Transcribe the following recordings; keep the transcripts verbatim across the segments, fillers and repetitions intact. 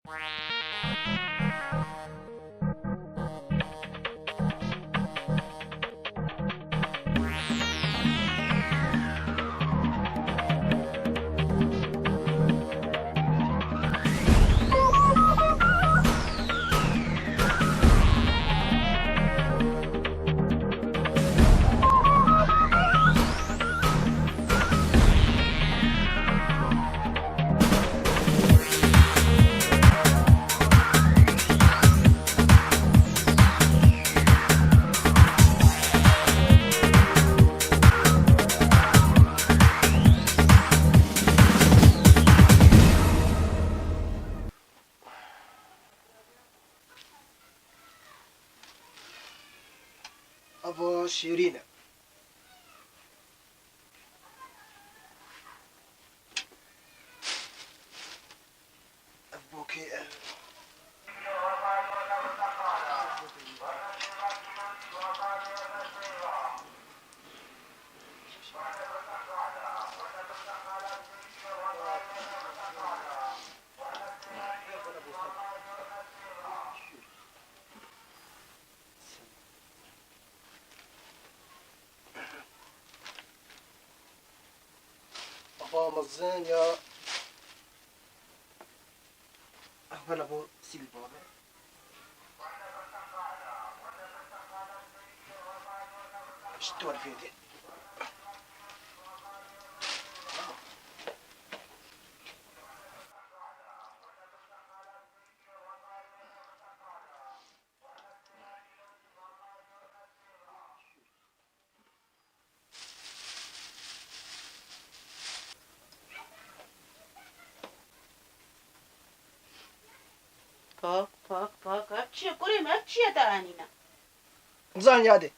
Ava şêrîn e. Ev bokê ev. Ava mezin ya. Ev bela bo sîl babe. Ji dor vê dê. Pak, pak, pak. Ev çi ye? Kurê me, ev çi ye te anîne? Nizan yadê.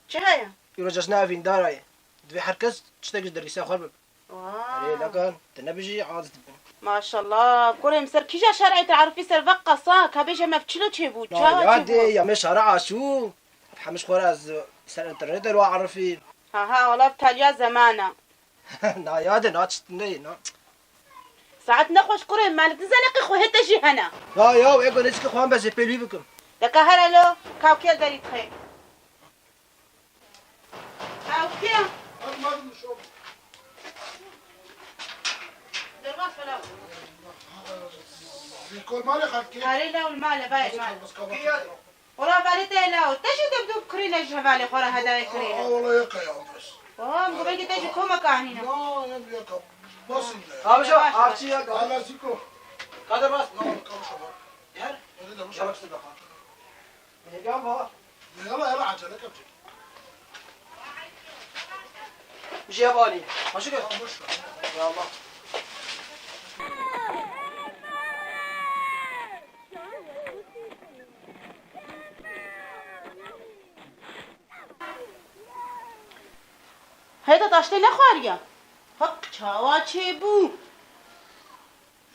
Çi heye? Îro cejna evîndara ye. Divê her kes tiştek ji dergîsa xwe bibe. Wow. Erê lekan, tu nebijî, aciz dibim. Maşallah, kurê min ser kîja şerê te arifî ser vek qasa, ka bêje me çilo çêbû, çawa çêbû? Ya dê, ya me şara aşû. Hemiş xwe ez ser internetê ro arifî. Ha ha, wala taliya zemana. Na yadê, na çit neyê, na. Saet nexweş kurê min, nizane qê xwe hête jî hene. Ya, ya, ego nêzîkî xwe an bezê pêlî bikim. Deka here lo, kawkê derî dixê. Ew kê? Derwas bela. Zîkor malê xelkê. Erê la ul male, bayê mal. Wala valê te la ul. Te jî debdû kirîne ji hevalê xwe re hedayê kirîne. Aa, wala yeka ya bes. Oha, em gubekî te jî koma kanîne. Na, em yeka. Basın ne? Kamşo, avçî ya. Ala Zîko. Kadir bas. Na, kamşo bak. Her? Öyle de bu şarkısı da. Yala, yala, acele kapçı. Jê banî. Xweşik e. Ya Allah. Heyda taştê nexwariya. Haq çawa çêbû?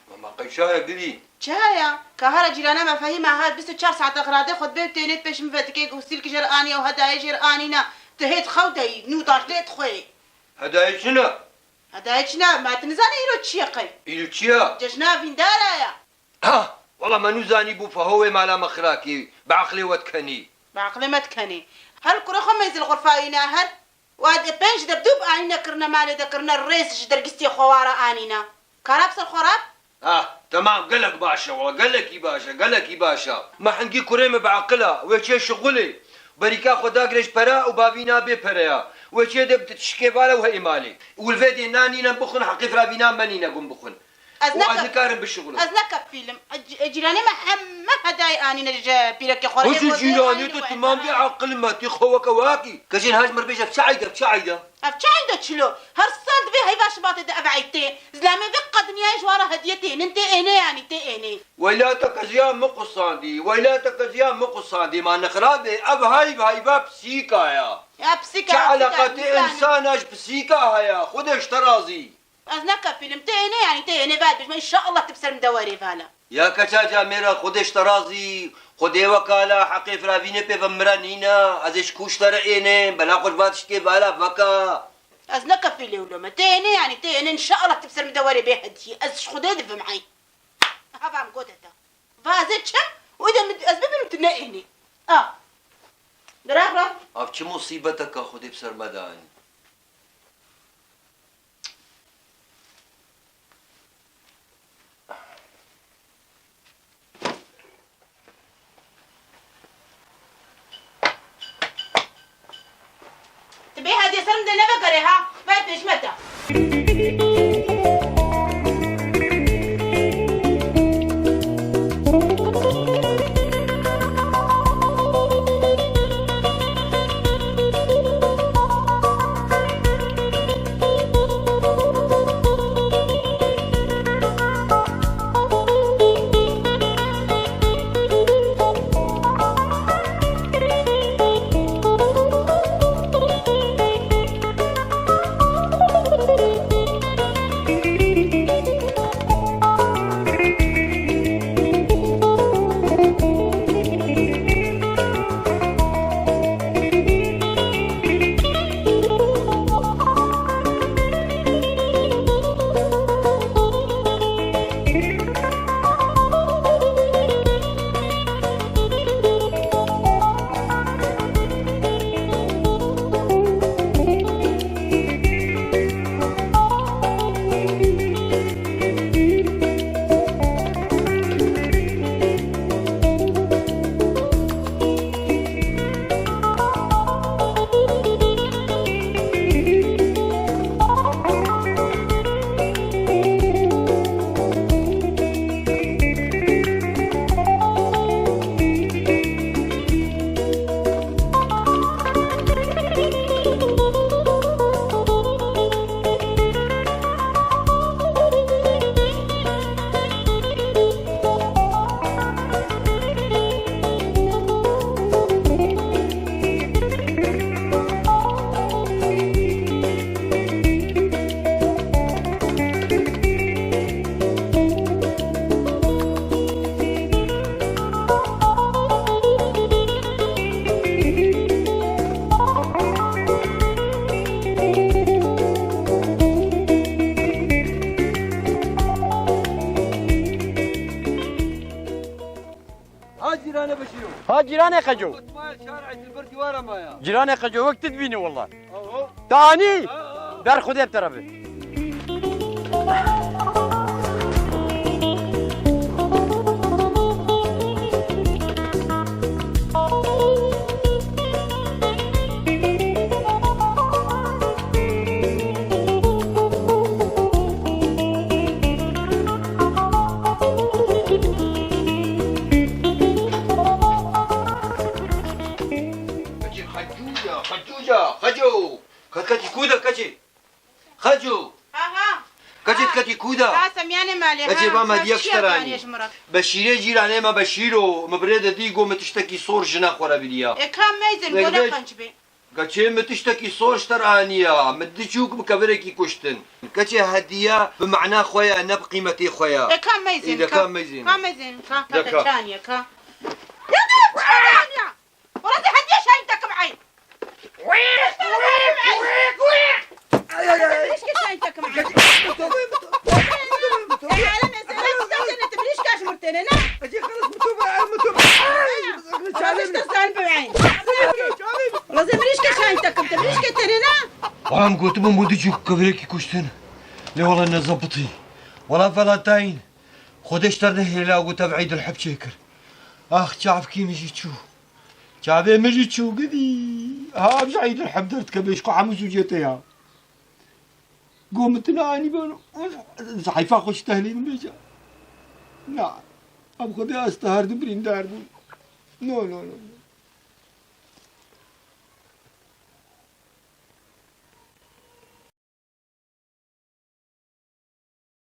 Mama qey çaye bibî? Çi heye? Ka here cîrana me Fehîma her bîst û çar saete xiradê xwe dibê û tênê pêş min ve dikê ku sîlk jêr aniye û hedayê jêr anîne. Tu hêt xew deyî, nû taştê dixweyî. Hedayê çi ne? Hedayê çi ne? Ma tu nizanî îro çi ye qey? Îro çi ye? Cejna vîndara ye. Ha! Wela me nû zanîbû Feho wê mala me xirakî. Bi eqlê we dikenî. Bi eqlê me dikenî. Her kurê xwe mêzil xurfayî ne her. Wa de pênc de dû bi anîne kirine malê de kirine rêz ji dergîstiyê xwe wara anîne. Kara bi ser xwe re? Ah, temam, gelek baş e, wela gelekî baş e, gelekî baş e. Me hingî kurê me bi aqil e, wê çê şixulê. Berîka xwe dagire ji pere û bavîna bê pereya. Wê çê de bi tişkê vale û heyê malê. Û li vê dê nanîne bixwin, heqê firavîna menîne gum bixwin. Ez û ez neke-, nikarim bişixulim. Ez nekefîlim. E, c-, e, cîranê me heme hedayê anîne ji pîrekê xwe re. Hûn ê ji gozê cîranê anîne te û temam bê heyvana. Aqil me, tî xwe weke wakî. Keçên haj mir bêje, ev çi eyd e, ev çi eyd e? Ev çi eyd e çilo? Her sal di vê heyva şibatê de ev eyd tê. Zilamê vê qedniyayê ji wan re hediye tênin tê ênê yanî tê ênê. Weyla te keziya min qusandî, weyla te keziya min qusandî, ma nixirabê, ev heyv heyva pisîka ya. Ya pisîka, çi ya pisîka, eleqetê însana ji pisîka heye, Xwedê ji te razî. Ez nekefîlim. Tê ênê, yanî tê ênê, vel bijme, înşeallah tu bi ser min de werê vala. Ya keça camêra, Xwedê ji te razî, Xwedê wekala, heqê firavînê pê ve mire nîne, ez ê ji kûş te re ênêm, bela xwe ji va tiştê vala veka. Ez nekefîlê wilo me. Tê ênê, yanî tê ênê, înşeallah tu bi ser min de werê bê hediyê. Ez ji Xwedê dibim ey. Hava em gote te. Vazê çi? Û de min ez bibim tu ne ênî. A. Diraq ra. Ev çi musîbeteka Xwedê bi ser me de anî? Tu bê hediye ser min de nevegere ha, ver pêş me te. Ha cîranê Beşîro. Ha cîranê Xeco. Gotma şar etil bir dîwara ma ya. Cîranê Xeco, wek tu dibînî wela. Aho. Tanî. Ha, ha. Ber Xwedê bi te re be. Keçê Xecû ya, Xecû ya, Xecû. Ke-, keçê ku de, keçê? Xecû. Aha. Keçê, ha. Ketî ku de? Ha, semyanê malê, keçê ha, ba me ha, diye çiya kişteranî. Kanê ji min re. Beşîrê cîranê me Beşîro, mi birê de dî got mi tiştekî sor jina xwe re bidiya. E, ka meyzin, ne gole qenc be. Keçê mi tiştekî sor ji te re aniya, mi diçûk bi kevirekî kuştin. Keçê hediye bi mana xwe ye, ne bi qîmetê xwe ye. E, ka meyzin, î de ka. Ka meyzin. Ka meyzin, ka, ka. De ka. Te çaniye, ka. Ya, ya, ya, ya. Wala de hediye şahin takım ay. Ay, ay, ay. Rişke şahin takım ay. E, alem ez, ez, ez, ez, rişke şmurtene, ne? Ecê, xelas, mutube, mutube. Rişke şahin be ay. Lazım rişke şahin takım, te rişke tene, ne? Wala em gotibû mû du cûk kevirekî kuştin. Lê wala ne zabitî. Wala Valentine. Xwedê ji te re nehêle, got ev Eîdulheb çêkir. Ax, çavkî min jî çû. Çavê min jî çû gidî. Ha, ev ji Eîdulheb derdikeve, ji xwe hemû zûcê te ya. Got min tu ne anî bano. Heyfa xwe ji tehlê min bêje. Na. Em Xwedê ez te her du birîndar bûn. No, no, no.